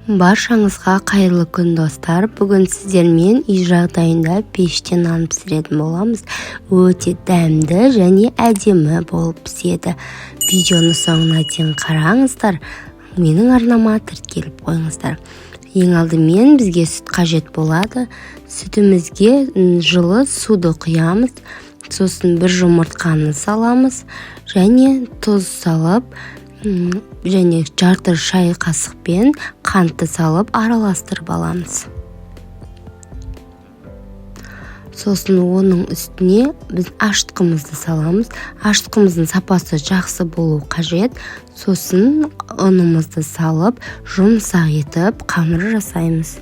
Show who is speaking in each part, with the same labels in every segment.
Speaker 1: Баршаңызға қайырлы күн, достар! Бүгін сіздермен үй жағдайында пеште нан пісіретін боламыз. Өте дәмді және әдемі болып піседі. Видеоны соңына дейін қараңыздар, менің арнама тіркеліп қойыңыздар. Ең алдымен бізге сүт қажет болады. Сүтімізге жылы суды құямыз, сосын бір жұмыртқаны саламыз және тұз салып және жарты шай қасықпен қантты салып араластырып аламыз. Сосын оның үстіне біз ашытқымызды саламыз. Ашытқымыздың сапасы жақсы болу қажет. Сосын ұнымызды салып, жұмсақ етіп қамыр жасаймыз.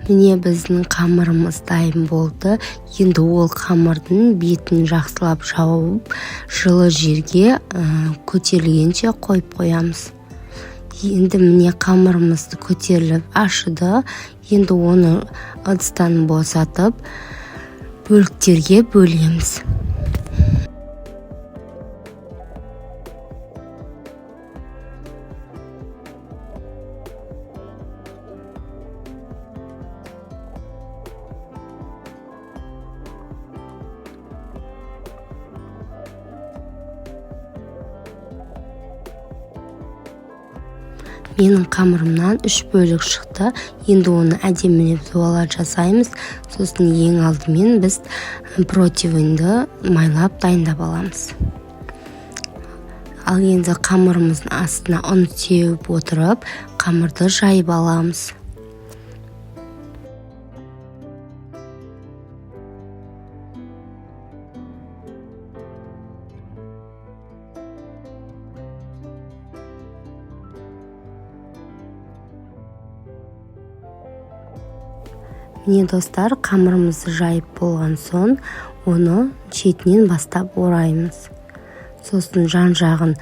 Speaker 1: Міне, біздің қамырымыз дайын болды. Енді ол қамырдың бетін жақсылап жауып, жылы жерге көтерілгенше қойып қоямыз. Енді, міне, қамырымыз көтеріліп ашыды. Енді оны ыдыстан босатып, бөліктерге бөлеміз. Менің қамырымнан үш бөлік шықты. Енді оны әдемілеп зуала жасаймыз. Сосын ең алдымен біз противеньді майлап дайындап аламыз. Ал енді қамырымыздың астына ұн сеуіп отырып, қамырды жайып аламыз. Міне, достар, қамырымызды жайып болған соң, оны шетінен бастап ораймыз. Сосын жан жағын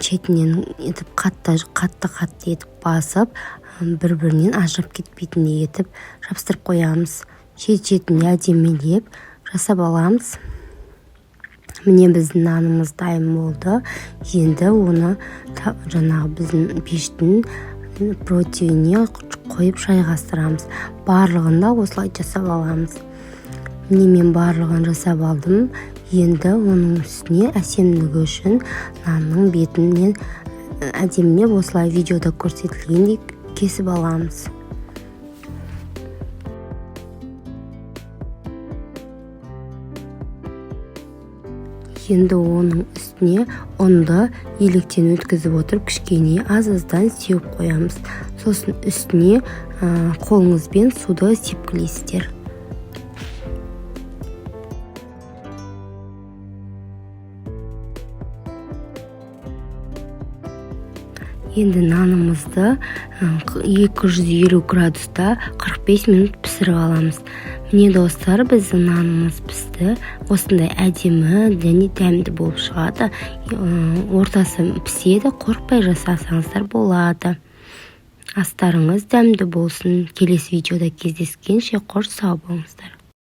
Speaker 1: шетінен етіп, қатты қатты қатты етіп басып, бір бірінен ажырап кетпейтіндей етіп жабыстырып қоямыз. Шет шетінде әдемілеп жасап аламыз. Міне, біздің нанымыз дайын болды. Енді оны жаңағы біздің пештің противеніне қойып жайғастырамыз. Барлығын да осылай жасап аламыз. Міне, мен барлығын жасап алдым. Енді оның үстіне әсемдігі үшін нанның бетінен әдемілеп, осылай видеода көрсетілгендей кесіп аламыз. Енді оның үстіне ұнды електен өткізіп отырып, кішкене аз аздан сеуіп қоямыз. Сосын үстіне қолыңызбен суды сепкілейсіздер. Енді нанымызды 250 градуста 45 минут пісіріп аламыз. Міне, достар, біздің нанымыз пісті. Осындай әдемі және дәмді болып шығады. Ортасы піседі, қорықпай жасасаңыздар болады. Астарыңыз дәмді болсын! Келесі видеода кездескенше, қош, сау болыңыздар!